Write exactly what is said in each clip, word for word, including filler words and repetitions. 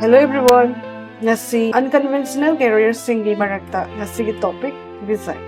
Hello everyone! ꯉꯁꯤ unconventional career ꯁꯤꯡꯒꯤ ꯃꯔꯛꯇ ꯉꯁꯤꯒꯤ topic design꯫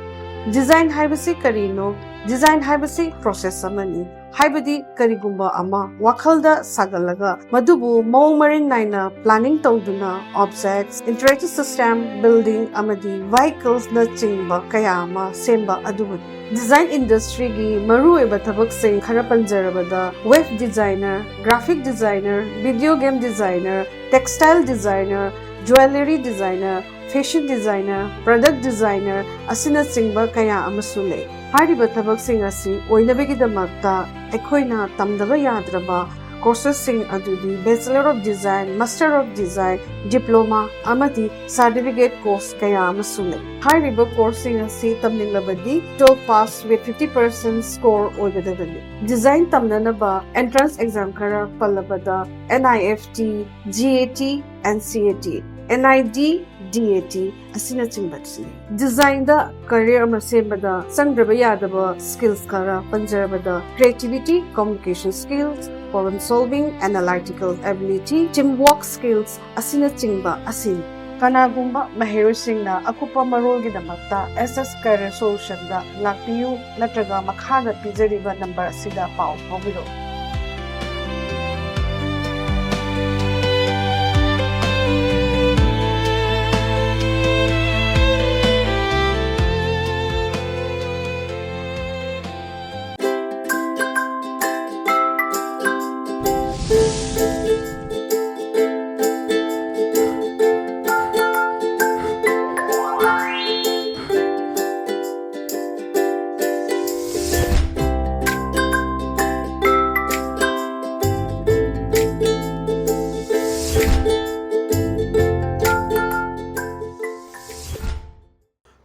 Design ꯍꯥꯏꯕꯁꯤ ꯀꯔꯤꯅꯣ? Design ꯍꯥꯏꯕꯁꯤ process ꯑꯃꯅꯤ꯫ ꯍꯥꯏꯕꯗꯤ ꯀꯔꯤꯒꯨꯝꯕ ꯑꯃ ꯋꯥꯈꯜꯗ ꯁꯥꯒꯠꯂꯒ ꯃꯗꯨꯕꯨ ꯃꯑꯣꯡ ꯃꯔꯤꯟ ꯅꯥꯏꯅ planning ꯇꯧꯗꯨꯅ objects, interactive system, building ꯑꯃꯗꯤ vehicles ꯅꯆꯤꯡꯕ ꯀꯌꯥ ꯑꯃ ꯁꯦꯝꯕ ꯑꯗꯨꯕꯨꯅꯤ꯫ Design industry ꯒꯤ ꯃꯔꯨꯑꯣꯏꯕ ꯊꯕꯛꯁꯤꯡ ꯈꯔ ꯄꯟꯖꯔꯕꯗ web designer, graphic designer, video game designer, textile designer, jewellery designer, fashion designer, product designer ꯑꯁꯤꯅꯆꯤꯡꯕ ꯀꯌꯥ ꯑꯃꯁꯨ ꯂꯩ꯫ ꯍꯥꯏꯔꯤꯕ ꯊꯕꯛꯁꯤꯡ ꯑꯁꯤ ꯑꯣꯏꯅꯕꯒꯤꯗꯃꯛꯇ ꯑꯩꯈꯣꯏꯅ ꯇꯝꯗꯕ ꯌꯥꯗ꯭ꯔꯕ courses ꯁꯤꯡ ꯑꯗꯨꯗꯤ Bachelor of Design, Master of Design, Diploma ꯑꯃꯗꯤ certificate course ꯀꯌꯥ ꯑꯃꯁꯨ ꯂꯩ꯫ ꯍꯥꯏꯔꯤꯕ course ꯁꯤꯡ ꯑꯁꯤ ꯇꯝꯅꯤꯡꯂꯕꯗꯤ twelve pass with fifty percent score ꯑꯣꯏꯒꯗꯕꯅꯤ꯫ Design ꯇꯝꯅꯅꯕ entrance exam ꯈꯔ ꯄꯜꯂꯕꯗ N I F T, G A T, N C A T, N I D, D A T ꯑꯁꯤꯅꯆꯤꯡꯕꯁꯤꯅꯤ꯫ Design the career ꯑꯃ ꯁꯦꯝꯕꯗ ꯆꯪꯗ꯭ꯔꯕ ꯌꯥꯗꯕ skills ꯈꯔ ꯄꯟꯖꯔꯕꯗ creativity, communication skills, problem solving, analytical ability, teamwork skills ꯑꯁꯤꯅꯆꯤꯡꯕ ꯑꯁꯤꯅꯤ꯫ ꯀꯅꯥꯒꯨꯝꯕ ꯃꯍꯩꯔꯣꯏꯁꯤꯡꯅ ꯑꯀꯨꯞꯄ ꯃꯔꯣꯜꯒꯤꯗꯃꯛꯇ S S Career Solution ꯗ ꯂꯥꯛꯄꯤꯌꯨ ꯅꯠꯇ꯭ꯔꯒ ꯃꯈꯥꯗ ꯄꯤꯖꯔꯤꯕ number ꯑꯁꯤꯗ ꯄꯥꯎ ꯐꯥꯎꯕꯤꯔꯛꯎ꯫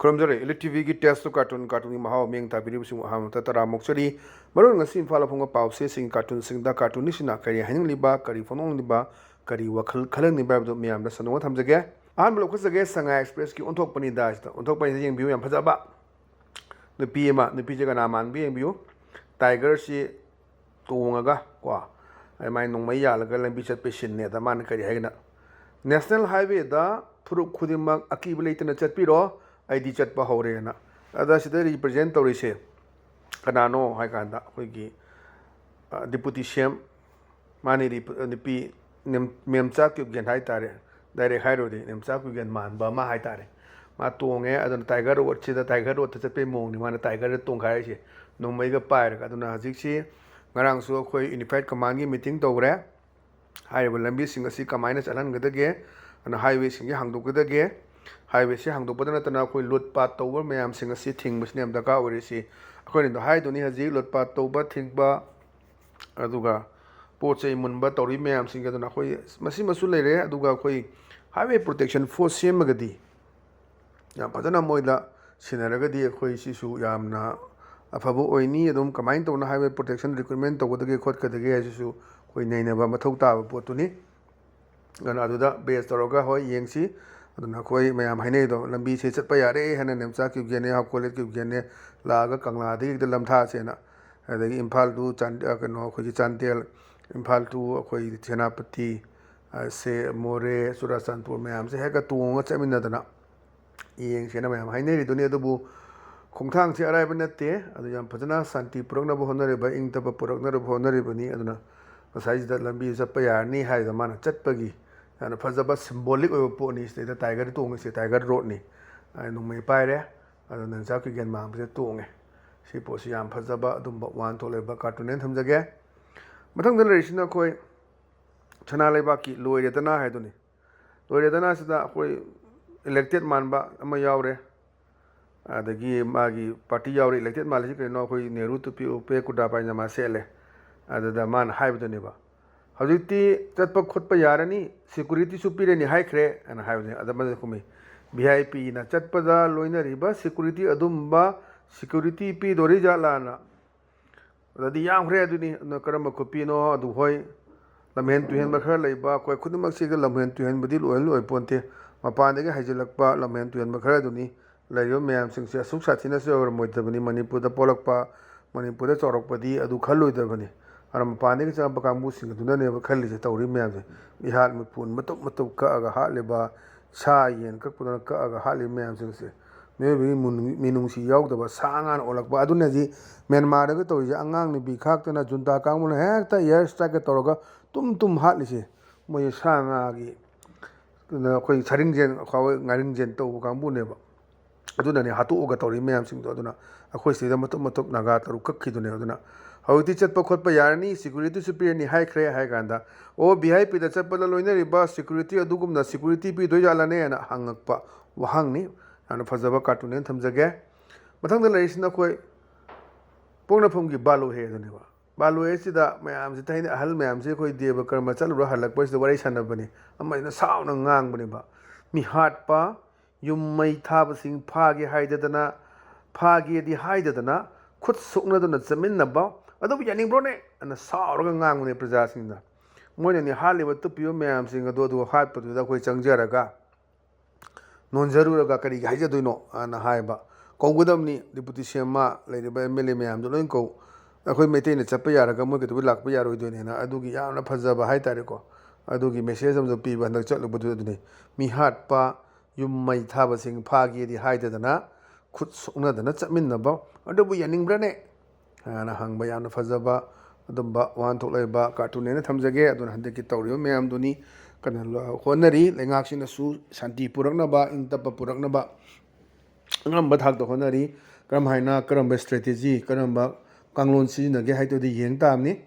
ꯈꯨꯔꯨꯝꯖꯔꯤ꯫ Elite T V ꯒꯤ Taste to Cartoon, cartoon ꯒꯤ ꯃꯍꯥꯎ ꯃꯤꯠꯌꯦꯡ ꯇꯥꯕꯤꯔꯤꯕꯁꯤꯡꯕꯨ ꯑꯍꯥꯟꯕꯗ ꯇꯔꯥꯝꯅ ꯑꯣꯛꯆꯔꯤ꯫ ꯃꯔꯨꯑꯣꯏꯅ ꯉꯁꯤ ꯏꯝꯐꯥꯜꯗ ꯐꯣꯡꯕ ꯄꯥꯎꯆꯦꯁꯤꯡꯒꯤ cartoon ꯁꯤꯡꯗ cartoonist ꯁꯤꯡꯅ ꯀꯔꯤ ꯍꯥꯏꯅꯤꯡꯂꯤꯕ, ꯀꯔꯤ ꯐꯣꯡꯗꯣꯛꯅꯤꯡꯂꯤꯕ, ꯀꯔꯤ ꯋꯥꯈꯜ ꯈꯜꯍꯟꯅꯤꯡꯕ ꯍꯥꯏꯕꯗꯨ ꯃꯤꯌꯥꯝꯗ ꯁꯟꯗꯣꯛꯅ ꯊꯝꯖꯒꯦ꯫ ꯑꯍꯥꯟꯕ ꯂꯧꯈꯠꯆꯒꯦ, ꯁꯉꯥꯏ Express ꯀꯤ ꯑꯣꯟꯊꯣꯛꯄꯅꯤꯗ ꯍꯥꯏꯁꯤꯗ꯫ ꯑꯣꯟꯊꯣꯛꯄꯅꯤꯗ ꯌꯦꯡꯕꯤꯌꯨ, ꯌꯥꯝ ꯐꯖꯕ꯫ ꯅꯨꯄꯤ ꯑꯃ, ꯅꯨꯄꯤꯁꯦ ꯀꯅꯥ ꯃꯥꯟꯕ ꯌꯦꯡꯕꯤꯌꯨ, ꯇꯥꯏꯒꯔꯁꯤ ꯇꯣꯡꯉꯒ ꯀꯣ, ꯑꯗꯨꯃꯥꯏꯅ ꯅꯣꯡꯃꯩ ꯌꯥꯜꯂꯒ ꯂꯝꯕꯤ ꯆꯠꯄꯒꯤ ꯁꯤꯟꯅꯦ꯫ ꯑꯗ ꯃꯥꯅ ꯀꯔꯤ ꯍꯥꯏꯒꯦꯅ, "ꯅꯦꯁꯅꯦꯜ ꯍꯥꯏꯋꯦꯗ ꯐꯨꯔꯨꯞ ꯈꯨꯗꯤꯡꯃꯛ ꯑꯀꯤꯕ ꯂꯩꯇꯅ ꯆꯠꯄꯤꯔꯣ, ꯑꯩꯗꯤ ꯆꯠꯄ ꯍꯧꯔꯦꯅ"꯫ ꯑꯗ ꯁꯤꯗ ꯔꯤꯄ꯭ꯔꯖꯦꯟ ꯇꯧꯔꯤꯁꯦ ꯀꯅꯥꯅꯣ ꯍꯥꯏ ꯀꯥꯟꯗ, ꯑꯩꯈꯣꯏꯒꯤ, ꯑ, ꯗꯤꯄꯨꯇꯤ ꯁꯤ ꯑꯦꯝ, ꯃꯥꯅꯤ, ꯔꯤꯄ-, ꯅꯨꯄꯤ ꯅꯦꯝ-, ꯃꯦꯝꯆꯥ ꯀ꯭ꯌꯨꯕꯒꯦꯟ ꯍꯥꯏ ꯇꯥꯔꯦ, ꯗꯥꯏꯔꯦꯛ ꯍꯥꯏꯔꯨꯔꯗꯤ ꯃꯦꯝꯆꯥ ꯀ꯭ꯌꯨꯕꯒꯦꯟ ꯃꯥꯟꯕ ꯑꯃ ꯍꯥꯏ ꯇꯥꯔꯦ꯫ ꯃꯥ ꯇꯣꯡꯉꯦ, ꯑꯗꯨꯅ ꯇꯥꯏꯒꯔ ꯔꯣꯗꯁꯤꯗ, ꯇꯥꯏꯒꯔ ꯔꯣꯗꯇ ꯆꯠꯄꯒꯤ ꯃꯑꯣꯡꯅꯤ ꯃꯥꯅ ꯇꯥꯏꯒꯔꯗ ꯇꯣꯡꯈꯥꯏꯔꯤꯁꯦ, ꯅꯣꯡꯃꯩꯒ ꯄꯥꯏꯔꯒ꯫ ꯑꯗꯨꯅ ꯍꯧꯖꯤꯛꯁꯤ, ꯉꯔꯥꯡꯁꯨ ꯑꯩꯈꯣꯏ ꯌꯨꯅꯤꯐꯥꯏꯠ ꯀꯃꯥꯟꯒꯤ ꯃꯤꯇꯤꯡ ꯇꯧꯈ꯭ꯔꯦ꯫ ꯍꯥꯏꯔꯤꯕ ꯂꯝꯕꯤꯁꯤꯡ ꯑꯁꯤ ꯀꯃꯥꯏꯅ ꯆꯠꯍꯟꯒꯗꯒꯦ, ꯑꯗꯨꯅ ꯍꯥꯏꯋꯦꯁꯤꯡꯁꯤ ꯍꯥꯡꯗꯣꯛꯀꯗꯒꯦ, ꯍꯥꯏꯋꯦꯁꯤ ꯍꯥꯡꯗꯣꯛꯄꯗ ꯅꯠꯇꯅ ꯑꯩꯈꯣꯏ ꯂꯨꯠ ꯄꯥꯠ ꯇꯧꯕ ꯃꯌꯥꯝꯁꯤꯡ ꯑꯁꯤ ꯊꯤꯡꯕꯁꯤꯅ ꯌꯥꯝ ꯗꯔꯀꯥꯔ ꯑꯣꯏꯔꯤꯁꯤ꯫ ꯑꯩꯈꯣꯏꯅ ꯑꯗꯨ ꯍꯥꯏꯗꯨꯅꯤ, ꯍꯧꯖꯤꯛ ꯂꯨꯠ ꯄꯥꯠ ꯇꯧꯕ ꯊꯤꯡꯕ, ꯑꯗꯨꯒ ꯄꯣꯠ ꯆꯩ ꯃꯨꯟꯕ ꯇꯧꯔꯤ ꯃꯌꯥꯝꯁꯤꯡ ꯑꯗꯨꯅ ꯑꯩꯈꯣꯏ ꯃꯁꯤꯃꯁꯨ ꯂꯩꯔꯦ꯫ ꯑꯗꯨꯒ ꯑꯩꯈꯣꯏ ꯍꯥꯏꯋꯦ ꯄ꯭ꯔꯣꯇꯦꯛꯁꯟ ꯐꯣꯔꯁ ꯁꯦꯝꯃꯒꯗꯤ, ꯌꯥꯝ ꯐꯖꯅ ꯃꯣꯏꯗ ꯁꯤꯟꯅꯔꯒꯗꯤ ꯑꯩꯈꯣꯏ ꯁꯤꯁꯨ ꯌꯥꯝꯅ ꯑꯐꯕ ꯑꯣꯏꯅꯤ꯫ ꯑꯗꯨꯝ ꯀꯃꯥꯏꯅ ꯇꯧꯅ ꯍꯥꯏꯋꯦ ꯄ꯭ꯔꯣꯇꯦꯛꯁꯟ ꯔꯤꯀ꯭ꯔꯨꯠꯃꯦꯟ ꯇꯧꯒꯗꯒꯦ ꯈꯣꯠꯀꯗꯒꯦ ꯍꯥꯏꯁꯤꯁꯨ ꯑꯩꯈꯣꯏ ꯅꯩꯅꯕ ꯃꯊꯧ ꯇꯥꯕ ꯄꯣꯠꯇꯨꯅꯤ꯫ ꯑꯗꯨꯅ ꯑꯗꯨꯗ ꯕꯦꯁ ꯇꯧꯔꯒ, ꯍꯣꯏ, ꯌꯦꯡꯁꯤ꯫ ꯑꯗꯨꯅ ꯑꯩꯈꯣꯏ ꯃꯌꯥꯝ ꯍꯥꯏꯅꯩꯗꯣ, ꯂꯝꯕꯤꯁꯦ ꯆꯠꯄ ꯌꯥꯔꯦ ꯍꯥꯏꯅ ꯅꯦꯝꯆꯥ ꯀ꯭ꯌꯨꯕꯒꯦꯟꯅꯦ, ꯍꯥꯎꯀꯣꯂꯦꯠ ꯀ꯭ꯌꯨꯕꯒꯦꯟꯅꯦ ꯂꯥꯛꯑꯒ ꯀꯪꯂꯥꯗꯒꯤ ꯍꯦꯛꯇ ꯂꯝꯊꯥꯁꯦꯅ꯫ ꯑꯗꯒꯤ ꯏꯝꯐꯥꯜ to ꯆꯥꯟ-, ꯑ, ꯀꯩꯅꯣ, ꯑꯩꯈꯣꯏꯒꯤ ꯆꯥꯟꯗꯦꯜ, ꯏꯝꯐꯥꯜ to ꯑꯩꯈꯣꯏ ꯁꯦꯅꯥꯄꯇꯤ, ꯑ, ꯁꯦ, ꯃꯣꯔꯦ, ꯆꯨꯔꯥꯆꯥꯟꯄꯨꯔ ꯃꯌꯥꯝꯁꯦ ꯍꯦꯛꯇ ꯇꯣꯡꯉꯒ ꯆꯠꯃꯤꯟꯅꯗꯅ ꯌꯦꯡꯁꯦꯅ ꯃꯌꯥꯝ ꯍꯥꯏꯅꯔꯤꯗꯨꯅꯤ꯫ ꯑꯗꯨꯕꯨ ꯈꯣꯡꯊꯥꯡꯁꯤ ꯑꯔꯥꯏꯕ ꯅꯠꯇꯦ꯫ ꯑꯗꯨ ꯌꯥꯝ ꯐꯖꯅ ꯁꯥꯟꯇꯤ ꯄꯨꯔꯛꯅꯕ ꯍꯣꯠꯅꯔꯤꯕ, ꯏꯪ ꯇꯞꯄ ꯄꯨꯔꯛꯅꯕ ꯍꯣꯠꯅꯔꯤꯕꯅꯤ꯫ ꯑꯗꯨꯅ ꯉꯁꯥꯏꯁꯤꯗ ꯂꯝꯕꯤ ꯆꯠꯄ ꯌꯥꯔꯅꯤ ꯍꯥꯏꯗꯅ ꯃꯥꯅ ꯆꯠꯄꯒꯤ ꯌꯥꯝꯅ ꯐꯖꯕ ꯁꯤꯝꯕꯣꯂꯤꯛ ꯑꯣꯏꯕ ꯄꯣꯠꯅꯤ꯫ ꯁꯤꯗꯩꯗ ꯇꯥꯏꯒꯔ ꯇꯣꯡꯉꯤꯁꯦ, ꯇꯥꯏꯒꯔ ꯔꯣꯗꯅꯤ꯫ ꯑ, ꯅꯣꯡꯃꯩ ꯄꯥꯏꯔꯦ, ꯑꯗꯨꯅ ꯅꯦꯝꯆꯥ ꯀ꯭ꯌꯨꯕꯒꯦꯟ ꯃꯥꯟꯕꯁꯦ ꯇꯣꯡꯉꯦ꯫ ꯁꯤ ꯄꯣꯠꯁꯤ ꯌꯥꯝ ꯐꯖꯕ ꯑꯗꯨꯝꯕ ꯋꯥꯍꯟꯊꯣꯛ ꯂꯩꯕ ꯀꯥꯔꯇꯨꯟꯅꯦꯅ ꯊꯝꯖꯒꯦ꯫ ꯃꯊꯪꯗ ꯂꯩꯔꯤꯁꯤꯅ ꯑꯩꯈꯣꯏ ꯁꯅꯥ ꯂꯩꯕꯥꯛꯀꯤ ꯂꯣꯏꯔꯦꯗꯅ ꯍꯥꯏꯗꯨꯅꯤ꯫ ꯂꯣꯏꯔꯦꯗꯅ ꯁꯤꯗ ꯑꯩꯈꯣꯏ ꯏꯂꯦꯛꯇꯦꯠ ꯃꯥꯟꯕ ꯑꯃ ꯌꯥꯎꯔꯦ, ꯑꯗꯒꯤ ꯃꯥꯒꯤ ꯄꯥꯔꯇꯤ ꯌꯥꯎꯔꯦ꯫ ꯏꯂꯦꯛꯇꯦꯠ ꯃꯥꯜꯂꯤꯁꯤ ꯀꯔꯤꯅꯣ? ꯑꯩꯈꯣꯏ ꯅꯦꯍꯔꯨ ꯇꯨꯄꯤ ꯎꯞꯄꯦ, ꯀꯨꯔꯇꯥ ꯄꯥꯏꯖꯃꯥ ꯁꯦꯠꯂꯦ꯫ ꯑꯗꯨꯗ ꯃꯥꯅ ꯍꯥꯏꯕꯗꯨꯅꯦꯕ, "ꯍꯧꯖꯤꯛꯇꯤ ꯆꯠꯄ ꯈꯣꯠꯄ ꯌꯥꯔꯅꯤ, ꯁꯦꯀꯨꯔꯤꯇꯤꯁꯨ ꯄꯤꯔꯅꯤ ꯍꯥꯏꯈ꯭ꯔꯦ" ꯍꯥꯏꯅ ꯍꯥꯏꯕꯅꯤ꯫ ꯑꯗ ꯃꯗꯨ ꯈꯨꯝꯃꯤ, "ꯚꯤ ꯑꯥꯏ ꯄꯤꯅ ꯆꯠꯄꯗ ꯂꯣꯏꯅꯔꯤꯕ ꯁꯦꯀꯨꯔꯤꯇꯤ ꯑꯗꯨꯝꯕ ꯁꯦꯀꯨꯔꯤꯇꯤ ꯄꯤꯗꯣꯔꯤ ꯖꯥꯠꯂꯥꯅ?" ꯑꯗꯨꯗꯤ ꯌꯥꯝꯈ꯭ꯔꯦ ꯑꯗꯨꯅꯤ꯫ ꯑꯗꯨꯅ ꯀꯔꯝꯕ ꯈꯨꯄꯤꯅꯣ? ꯑꯗꯨ ꯍꯣꯏ, ꯂꯝꯍꯦꯟ ꯇꯨꯍꯦꯟꯕ ꯈꯔ ꯂꯩꯕ, ꯑꯩꯈꯣꯏ ꯈꯨꯗꯤꯡꯃꯛꯁꯤꯒ ꯂꯝꯍꯦꯟ ꯇꯨꯍꯦꯟꯕꯗꯤ ꯂꯣꯏ ꯂꯣꯏ ꯄꯣꯟꯇꯦ꯫ ꯃꯄꯥꯟꯗꯒꯤ ꯍꯩꯖꯤꯜꯂꯛꯄ ꯂꯝꯍꯦꯟ ꯇꯨꯍꯦꯟꯕ ꯈꯔ ꯑꯗꯨꯅꯤ꯫ ꯂꯩꯔꯤꯕ ꯃꯌꯥꯝꯁꯤꯡꯁꯦ ꯑꯁꯨꯛ ꯁꯥꯊꯤꯅꯁꯨ ꯌꯧꯔꯝꯃꯣꯏꯗꯕꯅꯤ꯫ ꯃꯅꯤꯄꯨꯔꯗ ꯄꯣꯛꯂꯛꯄ, ꯃꯅꯤꯄꯨꯔꯗ ꯆꯥꯎꯔꯛꯄꯗꯤ ꯑꯗꯨ ꯈꯜꯂꯣꯏꯗꯕꯅꯤ꯫ ꯑꯗꯨꯅ ꯃꯄꯥꯟꯗꯒꯤ ꯆꯪꯉꯛꯄ ꯀꯥꯡꯕꯨꯁꯤꯡ ꯑꯗꯨꯅꯅꯦꯕ ꯈꯜꯂꯤꯁꯦ, ꯇꯧꯔꯤ ꯃꯌꯥꯝꯁꯦ꯫ ꯃꯤꯍꯥꯠ ꯃꯤꯄꯨꯟ ꯃꯇꯨꯞ ꯃꯇꯨꯞ ꯀꯛꯑꯒ ꯍꯥꯠꯂꯤꯕ, ꯁꯥ ꯌꯦꯟ ꯀꯛꯄꯗꯧꯅ ꯀꯛꯑꯒ ꯍꯥꯠꯂꯤꯕ ꯃꯌꯥꯝꯁꯤꯡꯁꯦ, ꯃꯤꯑꯣꯏꯕꯒꯤ ꯃꯨꯟ-, ꯃꯤꯅꯨꯡꯁꯤ ꯌꯥꯎꯗꯕ ꯁꯥ ꯉꯥꯅ ꯑꯣꯜꯂꯛꯄ ꯑꯗꯨꯅꯗꯤ ꯃ꯭ꯌꯥꯟꯃꯥꯔꯗꯒ ꯇꯧꯔꯤꯁꯦ꯫ ꯑꯉꯥꯡ ꯅꯨꯄꯤ ꯈꯥꯛꯇꯅ ꯖꯨꯟꯇꯥ ꯀꯥꯡꯕꯨꯅ ꯍꯦꯛꯇ ꯏꯌꯥꯔ ꯁ꯭ꯇ꯭ꯔꯥꯏꯛꯀ ꯇꯧꯔꯒ ꯇꯨꯝ ꯇꯨꯝ ꯍꯥꯠꯂꯤꯁꯦ꯫ ꯃꯣꯏ ꯁꯥ ꯉꯥꯒꯤ, ꯑꯗꯨꯅ ꯑꯩꯈꯣꯏ ꯁꯔꯤꯡꯖꯦꯟ, ꯑꯩꯈꯣꯏ ꯉꯥꯔꯤꯡꯖꯦꯟ ꯇꯧꯕ ꯀꯥꯡꯕꯨꯅꯦꯕ꯫ ꯑꯗꯨꯅꯅꯦ ꯍꯥꯠꯇꯣꯛꯑꯒ ꯇꯧꯔꯤ ꯃꯌꯥꯝꯁꯤꯡꯗꯣ꯫ ꯑꯗꯨꯅ ꯑꯩꯈꯣꯏ ꯁꯤꯗ ꯃꯇꯨꯞ ꯃꯇꯨꯞ ꯅꯥꯒꯥ ꯇꯔꯨꯛ ꯀꯛꯈꯤꯗꯨꯅꯦ꯫ ꯑꯗꯨꯅ ꯍꯧꯖꯤꯛꯇꯤ ꯆꯠꯄ ꯈꯣꯠꯄ ꯌꯥꯔꯅꯤ, ꯁꯦꯀ꯭ꯌꯨꯔꯤꯇꯤꯁꯨ ꯄꯤꯔꯅꯤ ꯍꯥꯏꯈ꯭ꯔꯦ ꯍꯥꯏ ꯀꯥꯟꯗ, ꯑꯣ, ꯚꯤ ꯑꯥꯏ ꯄꯤꯗ ꯆꯠꯄꯗ ꯂꯣꯏꯅꯔꯤꯕ ꯁꯦꯀ꯭ꯌꯨꯔꯤꯇꯤ ꯑꯗꯨꯒꯨꯝꯅ ꯁꯦꯀ꯭ꯌꯨꯔꯤꯇꯤ ꯄꯤꯗꯣꯏ ꯖꯥꯠꯂꯅꯦꯅ ꯍꯪꯉꯛꯄ ꯋꯥꯍꯪꯅꯤ꯫ ꯌꯥꯝꯅ ꯐꯖꯕ ꯀꯥꯔꯇꯨꯟꯅꯦꯅ ꯊꯝꯖꯒꯦ꯫ ꯃꯊꯪꯗ ꯂꯩꯔꯤꯁꯤꯅ ꯑꯩꯈꯣꯏ ꯄꯣꯛꯅꯐꯝꯒꯤ ꯕꯥꯂꯨꯍꯦ ꯑꯗꯨꯅꯦꯕ꯫ ꯕꯥꯂꯨꯍꯦꯁꯤꯗ ꯃꯌꯥꯝꯁꯤ, ꯊꯥꯏꯅ ꯑꯍꯜ ꯃꯌꯥꯝꯁꯤ ꯑꯩꯈꯣꯏ ꯗꯦꯕ ꯀꯔꯃ ꯆꯠꯂꯨꯔ ꯍꯜꯂꯛꯄꯁꯤꯗ ꯋꯥꯔꯤ ꯁꯥꯟꯅꯕꯅꯤ꯫ ꯑꯃꯁꯤꯅ ꯁꯥꯎꯅ ꯉꯥꯡꯕꯅꯦꯕ, "ꯃꯤꯍꯥꯠꯄ, ꯌꯨꯝ ꯃꯩ ꯊꯥꯕꯁꯤꯡ ꯐꯥꯒꯦ ꯍꯥꯏꯗꯗꯅ, ꯐꯥꯒꯦꯗꯤ ꯍꯥꯏꯗꯗꯅ ꯈꯨꯠ ꯁꯣꯛꯅꯗꯨꯅ ꯆꯠꯃꯤꯟꯅꯕ ꯑꯗꯨꯕꯨ ꯌꯥꯅꯤꯡꯕ꯭ꯔꯣꯅꯦ?" ꯑꯅ ꯁꯥꯎꯔꯒ ꯉꯥꯡꯕꯅꯦ ꯄ꯭ꯔꯖꯥꯁꯤꯡꯗ꯫ ꯃꯣꯏꯅꯅꯤ ꯍꯥꯠꯂꯤꯕ ꯇꯨꯞꯄꯤꯕ ꯃꯌꯥꯝꯁꯤꯡ ꯑꯗꯨ, ꯑꯗꯨ ꯍꯥꯠꯄꯗꯨꯗ ꯑꯩꯈꯣꯏ ꯆꯪꯖꯔꯒ ꯅꯣꯟꯖꯔꯨꯔꯒ ꯀꯔꯤꯒꯤ ꯍꯥꯏꯖꯗꯣꯏꯅꯣ ꯑꯅ ꯍꯥꯏꯕ꯫ ꯀꯧꯒꯗꯕꯅꯤ, ꯗꯤꯄꯨꯇꯤ ꯁꯤ ꯑꯦꯝ ꯂꯩꯔꯤꯕ ꯑꯦꯝ ꯑꯦꯜ ꯑꯦ ꯃꯌꯥꯝꯗꯣ ꯂꯣꯏ ꯀꯧ꯫ ꯑꯩꯈꯣꯏ ꯃꯩꯇꯩꯅ ꯆꯠꯄ ꯌꯥꯔꯒ ꯃꯣꯏ ꯀꯩꯗꯧꯕꯩ ꯂꯥꯛꯄ ꯌꯥꯔꯣꯏꯗꯣꯏꯅꯦꯅ ꯑꯗꯨꯒꯤ ꯌꯥꯝꯅ ꯐꯖꯕ ꯍꯥꯏꯇꯥꯔꯦꯀꯣ꯫ ꯑꯗꯨꯒꯤ ꯃꯦꯁꯦꯖ ꯑꯃꯁꯨ ꯄꯤꯕ ꯍꯟꯗꯛ ꯆꯠꯂꯨꯕꯗꯨ ꯑꯗꯨꯅꯤ꯫ ꯃꯤ ꯍꯥꯠꯄ, ꯌꯨꯝ ꯃꯩ ꯊꯥꯕꯁꯤꯡ ꯐꯥꯒꯦꯗꯤ ꯍꯥꯏꯗꯗꯅ ꯈꯨꯠ ꯁꯣꯛꯅꯗꯅ ꯆꯠꯃꯤꯟꯅꯕ ꯑꯗꯨꯕꯨ ꯌꯥꯅꯤꯡꯕ꯭ꯔꯅꯦ? ꯍꯥꯏꯅ ꯍꯪꯕ ꯌꯥꯝꯅ ꯐꯖꯕ ꯑꯗꯨꯝꯕ ꯋꯥꯍꯟꯊꯣꯛ ꯂꯩꯕ ꯀꯥꯔꯇꯨꯟꯅꯦꯅ ꯊꯝꯖꯒꯦ꯫ ꯑꯗꯨꯅ ꯍꯟꯗꯛꯀꯤ ꯇꯧꯔꯤꯕ ꯃꯌꯥꯝꯗꯨꯅꯤ ꯀꯟꯅ ꯍꯣꯠꯅꯔꯤ꯫ ꯂꯩꯉꯥꯛꯁꯤꯅꯁꯨ ꯁꯥꯟꯇꯤ ꯄꯨꯔꯛꯅꯕ, ꯏꯪ ꯇꯞꯄ ꯄꯨꯔꯛꯅꯕ ꯑꯉꯝꯕ ꯊꯥꯛꯇ ꯍꯣꯠꯅꯔꯤ꯫ ꯀꯔꯝ ꯍꯥꯏꯅ, ꯀꯔꯝꯕ ꯏꯁꯇ꯭ꯔꯦꯇꯦꯖꯤ, ꯀꯔꯝꯕ ꯀꯥꯡꯂꯣꯟ ꯁꯤꯖꯤꯟꯅꯒꯦ ꯍꯥꯏꯗꯨꯗꯤ ꯌꯦꯡ ꯇꯥꯕꯅꯤ꯫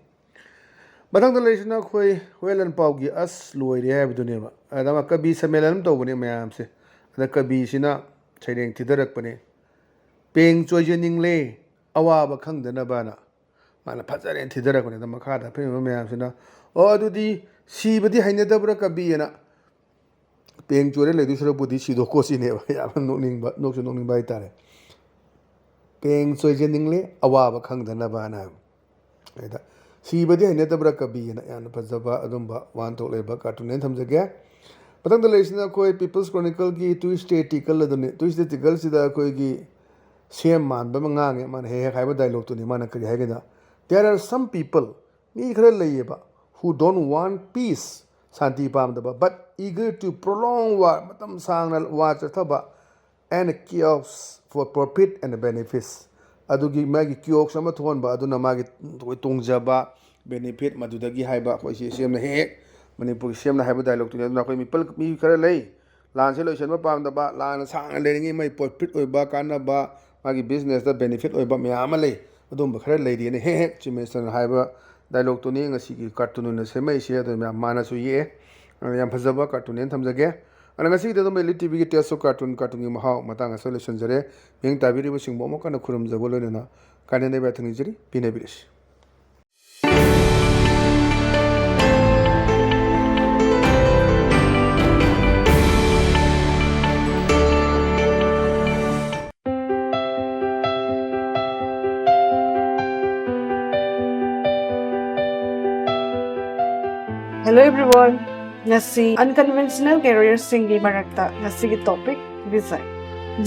ꯃꯊꯪꯗ ꯂꯩꯔꯤꯁꯤꯅ ꯑꯩꯈꯣꯏ ꯍꯨꯌꯦꯟ ꯂꯥꯟꯄꯥꯎꯒꯤ "ꯑꯁ ꯂꯣꯏꯔꯦ" ꯍꯥꯏꯕꯗꯨꯅꯦꯕ꯫ ꯑꯗ ꯑꯃ ꯀꯕꯤ ꯁꯝꯃꯦꯂꯟ ꯑꯃ ꯇꯧꯕꯅꯦ ꯃꯌꯥꯝꯁꯦ꯫ ꯑꯗ ꯀꯕꯤꯁꯤꯅ ꯁꯩꯔꯦꯡ ꯊꯤꯗꯔꯛꯄꯅꯦ, "ꯄꯦꯡ ꯆꯣꯏꯖꯅꯤꯡꯂꯦ ꯑꯋꯥꯕ ꯈꯪꯗꯅꯕꯅ"꯫ ꯃꯥꯅ ꯐꯖꯔꯦꯅ ꯊꯤꯗꯔꯛꯄꯅꯦ꯫ ꯑꯗ ꯃꯈꯥꯗ ꯐꯝꯃꯤꯕ ꯃꯌꯥꯝꯁꯤꯅ, "ꯑꯣ, ꯑꯗꯨꯗꯤ ꯁꯤꯕꯗꯤ ꯍꯩꯅꯗꯕ꯭ꯔꯥ ꯀꯕꯤ?" ꯑꯅ, "ꯄꯦꯡ ꯆꯣꯏꯔ ꯂꯩꯗꯣꯏ ꯁꯔꯨꯛꯄꯨꯗꯤ ꯁꯤꯗꯣꯛꯈꯣ" ꯁꯤꯅꯦꯕ꯫ ꯌꯥꯝꯅ ꯅꯣꯛꯅꯤꯡꯕ, ꯅꯣꯛꯁꯨ ꯅꯣꯛꯅꯤꯡꯕ ꯍꯥꯏꯇꯥꯔꯦ꯫ "ꯄꯦꯡ ꯆꯣꯏꯖꯅꯤꯡꯂꯦ ꯑꯋꯥꯕ ꯈꯪꯗꯅꯕꯅ" ꯍꯥꯏꯕ꯫ ꯑꯗ "ꯁꯤꯕꯗꯤ ꯍꯩꯅꯗꯕ꯭ꯔꯥ ꯀꯕꯤ" ꯑꯅ ꯌꯥꯝꯅ ꯐꯖꯕ ꯑꯗꯨꯝꯕ ꯋꯥꯍꯟꯊꯣꯛ ꯂꯩꯕ ꯀꯥꯔꯇꯨꯟꯅꯦꯅ ꯊꯝꯖꯒꯦ꯫ ꯃꯊꯪꯗ ꯂꯩꯔꯤꯁꯤꯅ ꯑꯩꯈꯣꯏ People's Chronicleꯒꯤ Tuesday Tickle ꯑꯗꯨꯅꯤ꯫ Tuesday Tickleꯁꯤꯗ ꯑꯩꯈꯣꯏꯒꯤ ꯁꯤ ꯑꯦꯝ ꯃꯥꯟꯕ ꯑꯃ ꯉꯥꯡꯉꯦ꯫ ꯃꯥꯅ ꯍꯦꯛ ꯍꯦꯛ ꯍꯥꯏꯕ dialogueꯇꯨꯅꯤ꯫ ꯃꯥꯅ ꯀꯔꯤ ꯍꯥꯏꯒꯦꯗ, "There are some people, ꯃꯤ ꯈꯔ ꯂꯩꯌꯦꯕ, who don't want peace, ꯁꯥꯟꯇꯤ ꯄꯥꯝꯗꯕ, but eager to prolong war, ꯃꯇꯝ ꯁꯥꯡꯅ war ꯆꯠꯊꯕ, and chaos for profit and benefits." ꯑꯗꯨꯒꯤ ꯃꯥꯒꯤ chaos ꯑꯃ ꯊꯣꯛꯍꯟꯕ, ꯑꯗꯨꯅ ꯃꯥꯒꯤ ꯇꯣꯡꯖꯕ, benefit, ꯃꯗꯨꯗꯒꯤ ꯍꯥꯏꯕ꯫ ꯑꯩꯈꯣꯏ ꯁꯤ ꯁꯤ ꯑꯦꯝꯅ ꯍꯦꯛ ꯍꯦꯛ, ꯃꯅꯤꯄꯨꯔꯒꯤ ꯁꯤ ꯑꯦꯝꯅ ꯍꯥꯏꯕ dialogueꯇꯨꯅꯤ꯫ ꯑꯗꯨꯅ ꯑꯩꯈꯣꯏ ꯃꯤꯄꯜ, ꯃꯤ ꯈꯔ ꯂꯩ, ꯂꯥꯟꯁꯦ ꯂꯣꯏꯁꯤꯟꯕ ꯄꯥꯝꯗꯕ, ꯂꯥꯟꯅ ꯁꯥꯡꯅ ꯂꯩꯔꯤꯉꯩ ꯃꯥꯒꯤ profit ꯑꯣꯏꯕ, ꯀꯥꯟꯅꯕ, ꯃꯥꯒꯤ businessꯇ benefit ꯑꯣꯏꯕ ꯃꯌꯥꯝ ꯑꯃ ꯂꯩ꯫ ꯑꯗꯨꯝꯕ ꯈꯔ ꯂꯩꯔꯤꯅ ꯍꯦꯛ ꯍꯦꯛ Chief Ministerꯅ ꯍꯥꯏꯕ dialogueꯇꯨꯅꯤ ꯉꯁꯤꯒꯤ cartoon ꯑꯣꯏꯅ ꯁꯦꯝꯃꯛꯏꯁꯦ꯫ ꯑꯗꯨ ꯃꯌꯥꯝ ꯃꯥꯅꯁꯨ ꯌꯦꯛꯑꯦ꯫ ꯑꯗꯨꯅ ꯌꯥꯝ ꯐꯖꯕ cartoon ꯍꯥꯏꯅ ꯊꯝꯖꯒꯦ꯫ ꯑꯗꯨꯅ ꯉꯁꯤꯒꯤꯗꯤ ꯑꯗꯨꯝ Elite TVꯒꯤ Taste of Cartoon, cartoonꯒꯤ ꯃꯍꯥꯎ ꯃꯇꯥꯡ ꯑꯁꯤꯗ ꯂꯣꯏꯁꯤꯟꯖꯔꯦ꯫ ꯃꯤꯠꯌꯦꯡ ꯇꯥꯕꯤꯔꯤꯕꯁꯤꯡꯕꯨ ꯑꯃꯨꯛ ꯍꯟꯅ ꯈꯨꯔꯨꯝꯖꯕ ꯂꯣꯏꯅꯅ ꯀꯥꯏꯅꯅꯕ ꯌꯥꯊꯪ ꯅꯤꯖꯔꯤ꯫ ꯄꯤꯅꯕꯤꯔꯁꯤ꯫ Hello everyone. ꯉꯁꯤ unconventional careerꯁꯤꯡꯒꯤ ꯃꯔꯛꯇ ꯉꯁꯤꯒꯤ topic design.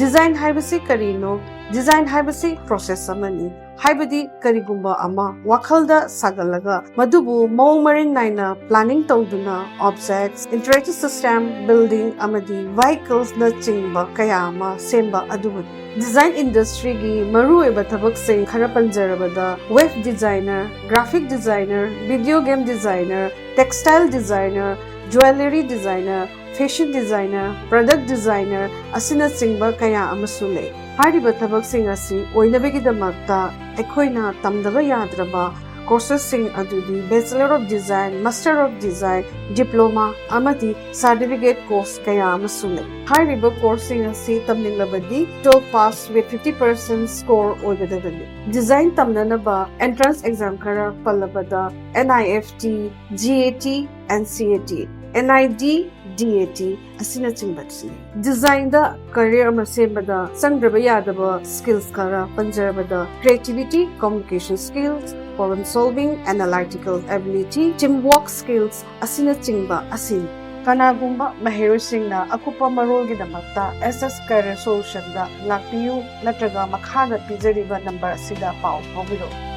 Design ꯍꯥꯏꯕꯁꯤ ꯀꯔꯤꯅꯣ? Design ꯍꯥꯏꯕꯁꯤ process ꯑꯃꯅꯤ꯫ ꯍꯥꯏꯕꯗꯤ ꯀꯔꯤꯒꯨꯝꯕ ꯑꯃ ꯋꯥꯈꯜꯗ ꯁꯥꯒꯠꯂꯒ ꯃꯗꯨꯕꯨ ꯃꯑꯣꯡ ꯃꯔꯤꯟ ꯅꯥꯏꯅ planning ꯇꯧꯗꯨꯅ objects, interactive system, building ꯑꯃꯗꯤ vehiclesꯅ ꯆꯤꯡꯕ ꯀꯌꯥ ꯑꯃ ꯁꯦꯝꯕ ꯑꯗꯨꯕꯨꯅꯤ꯫ Design industryꯒꯤ ꯃꯔꯨꯑꯣꯏꯕ ꯊꯕꯛꯁꯤꯡ ꯈꯔ ꯄꯟꯖꯔꯕꯗ web designer, graphic designer, video game designer, textile designer, jewellery designer, fashion designer, product designer ꯑꯁꯤꯅꯆꯤꯡꯕ ꯀꯌꯥ ꯑꯃꯁꯨ ꯂꯩ꯫ ꯍꯥꯏꯔꯤꯕ ꯊꯕꯛꯁꯤꯡ ꯑꯁꯤ ꯑꯣꯏꯅꯕꯒꯤꯗꯃꯛꯇ ꯑꯩꯈꯣꯏꯅ ꯇꯝꯗꯕ ꯌꯥꯗ꯭ꯔꯕ courses ꯁꯤꯡ ꯑꯗꯨꯗꯤ Bachelor of Design, Master of Design, Diploma ꯑꯃꯗꯤ certificate course ꯀꯌꯥ ꯑꯃꯁꯨ ꯂꯩ꯫ ꯍꯥꯏꯔꯤꯕ course ꯁꯤꯡ ꯑꯁꯤ ꯇꯝꯅꯤꯡꯂꯕꯗꯤ twelve pass with fifty percent score ꯑꯣꯏꯒꯗꯕꯅꯤ꯫ Design ꯇꯝꯅꯅꯕ entrance exam ꯈꯔ ꯄꯜꯂꯕꯗ N I F T, G A T, N C A T, N I D, D A T ꯑꯁꯤꯅꯆꯤꯡꯕꯁꯤꯅꯤ꯫ Designꯗ career ꯑꯃ ꯁꯦꯝꯕꯗ ꯆꯪꯗ꯭ꯔꯕ ꯌꯥꯗꯕ skills ꯈꯔ ꯄꯟꯖꯔꯕꯗ creativity, communication skills, problem solving, analytical ability, teamwork skills ꯑꯁꯤꯅꯆꯤꯡꯕ ꯑꯁꯤꯅꯤ꯫ ꯀꯅꯥꯒꯨꯝꯕ ꯃꯍꯩꯔꯣꯏꯁꯤꯡꯅ ꯑꯀꯨꯞꯄ ꯃꯔꯣꯜꯒꯤꯗꯃꯛꯇ ꯑꯦꯁ ꯑꯦꯁ Career Solutionꯗ ꯂꯥꯛꯄꯤꯌꯨ ꯅꯠꯇ꯭ꯔꯒ ꯃꯈꯥꯗ ꯄꯤꯖꯔꯤꯕ ꯅꯝꯕꯔ ꯑꯁꯤꯗ ꯄꯥꯎ ꯐꯥꯎꯕꯤꯔꯛꯎ꯫